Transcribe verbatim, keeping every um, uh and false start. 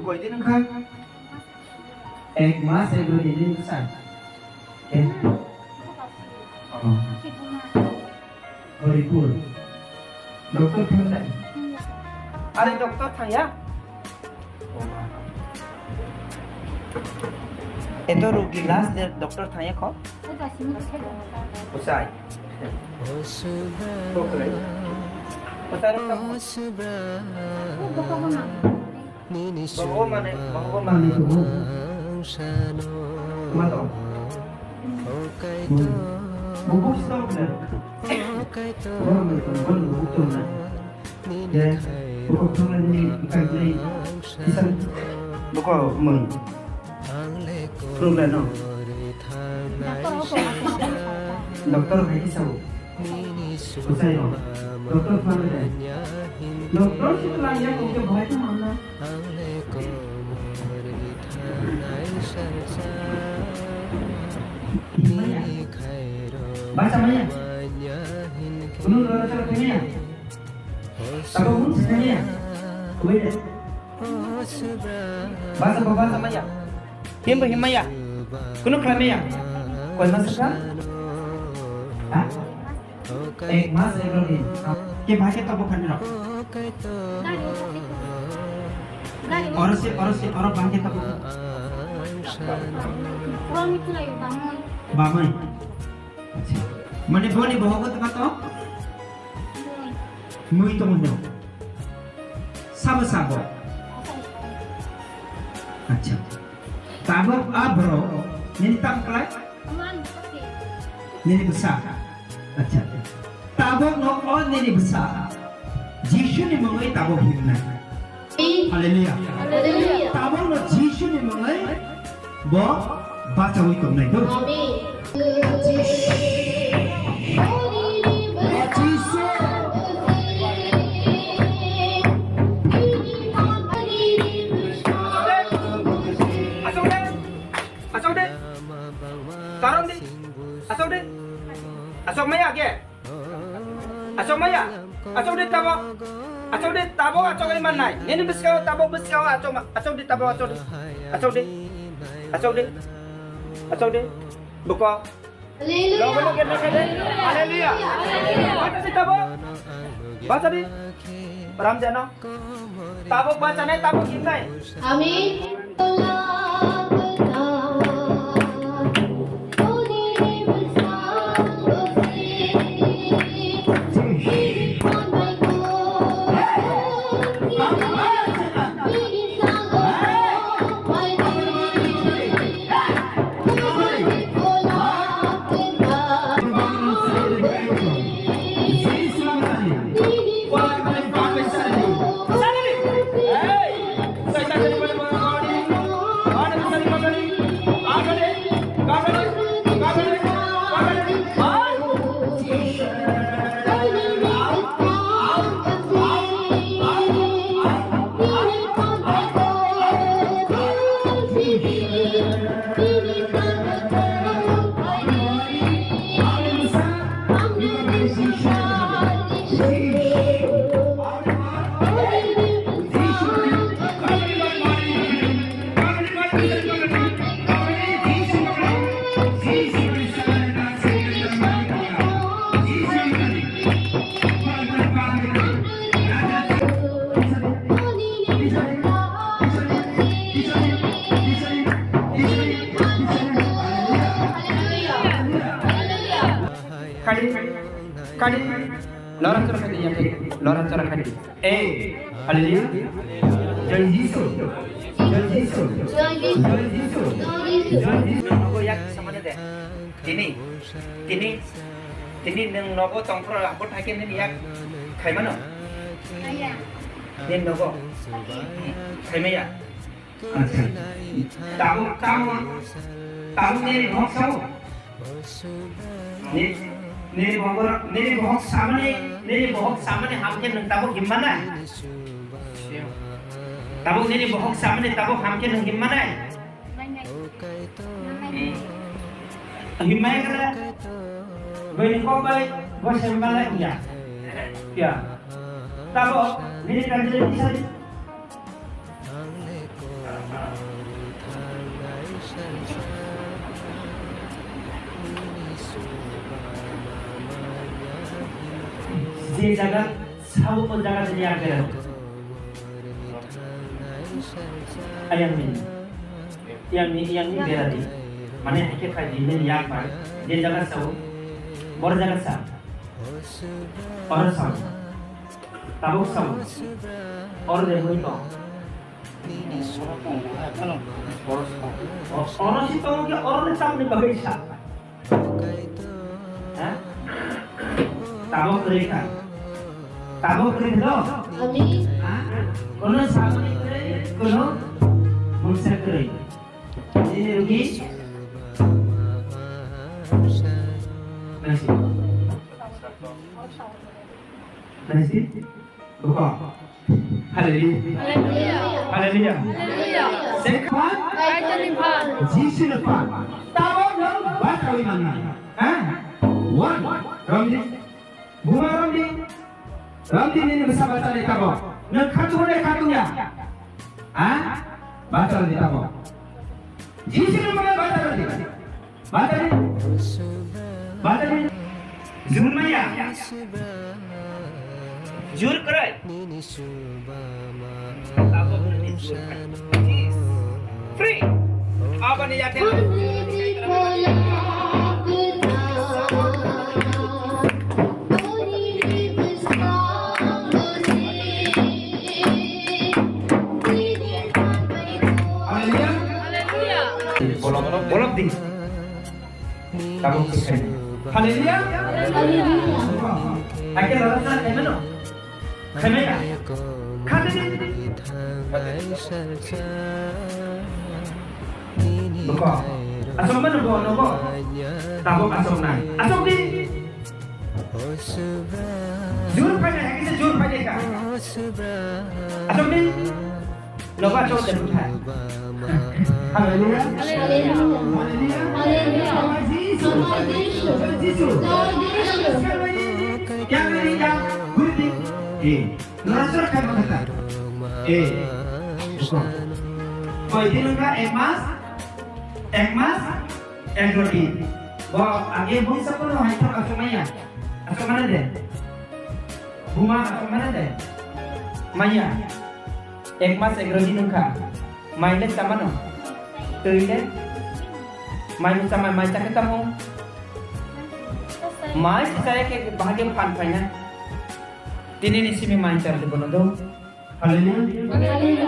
Koi din wngkha? Ek mas, ek dui din wngkha. Eh? Oh. Horipur. Doctor thangkha? Are doctor thangya? Eto rugi last day doctor thangya kho? Usai. Usai rok tamo. Bobo mane, bobo mane. Mato. Bubuk stop le. Bubuk stop le. Ye, buko thangna nini ikan jai, isan buko mui. Problem no. Doctor hai isao. Usai no. Doctor thangna jai. Doctor si pelan ya kung ke bhai tu mana. Maya. Basa maya. Unu rara chara maya. Tabok hwn sinaya. Wait. Basa ba basa maya. Himbo himmaya. Kuno khlaimaya. Koi mas ka? Ha? Ek mas, ek din. Ke bhai ke tabok khan rok. Oro se, oro se, oro bhai ke tabok. Bamai. Acha. Mane boni bohogo tma to? Mui tongo hino. Sabo sabo. Acha. Tabok a borok nini tam klai? Nini bwsa. Acha. Tabok no o nini bwsa. Jisu ni mungwi tabok himnai. Hallelujah. Hallelujah. Tabok no Jisu ni mungwi bo bachaui tongnai do. Amen. Jisu. Asok de, asok de, karon de, asok de, asok maya age. Asok maya, asok de tabok, asok de tabok, asok de manai. Nini bwskango tabok, bwskango asok ma, asok de tabok, asok de, asok de, asok de, asok de, buko. Hallelujah. Logo logo kena kena. Hallelujah. Baca di tabok, baca di. Ram jano. Tabok baca nai, tabok himnai. Amin. Kadi, kadi, lora chora kadi, ya, lora chora kadi. Eh, hallelujah. Jai Jisu. Jai Jisu. Jai Jisu. Jai Jisu. Jai Jisu. Nogo yak samane de. Tini, tini, tini nung nogo tongphro abo thake nini yak khaimano. Nini nogo khaimaya. Acha. Tabuk, tabuk, tabuk nini bohok sao? Ni, nini bohok, nini bohok samani, nini bohok samani hamke nung tabuk himmanai? Tabuk nini bohok samani tabuk hamke nung himmanai? Himmai kala, bai kok bai, bo sembalai ya. Ya. Tabok nini kanjani tisari. Je jaga sabo o jaga tini ang berang. Ayang ni, yang ni, yang ni berari. Mane hake khai di men yak bai. Je jaga sabo, bor jaga sa. Oro sa. Tabuk sa. Oro de mui to. Oro si to ke oro de sa ni bagai sa. Ha? Tabuk kri kha. Tabuk kri lo. Ami. Ha? Kono saboni kri, kono mungsa kri. Ini rugi. Nasi. Nasi. Buka. Haleluya. Haleluya. Haleluya. Haleluya. Sekhan. Kaitorni phan. Jisuni phan. Tabok no bachawi manna. Ha? One. Ramdi. Buma Ramdi. Ramdi nini bwsa bachali tabok. Nang khatu hone khatu ya. Ha? Bachali tabok. Jisuni phan bachali. Batari. Batari. Jurmaya. Jur krai. Tabok nini jur krai. Free. Abani yakin. Hallelujah. Bolok, bolok di. Tabuk khe khaina. Hallelujah. Hallelujah. Hakhe lada sa khaimano. Khaimaya. Khate. Buka. Asok mana buka nobo. Tabuk asok na. Asok di. Jur phaina, hakhe jur phaina ka. Asok di. Loba chok de buthai. Hallelujah. Hallelujah. Hallelujah. Hallelujah. Jisu. Jisu. Yang ini yang gurdi. Eh, nurasur kan kata. Eh. Koi din ka ek mas, ek mas, ek roti. Bo age bungsa kono hai thok asuk maya. Asuk mana de? Buma asuk mana de? Maya. Ek mas ek roti nungkha. Mai le chamano. Twi le. Mai le chamai mai chakhe tamo. Mai se chaya khe bahage phan phaina. Tini ni simi mai char de bono do. Hallelujah.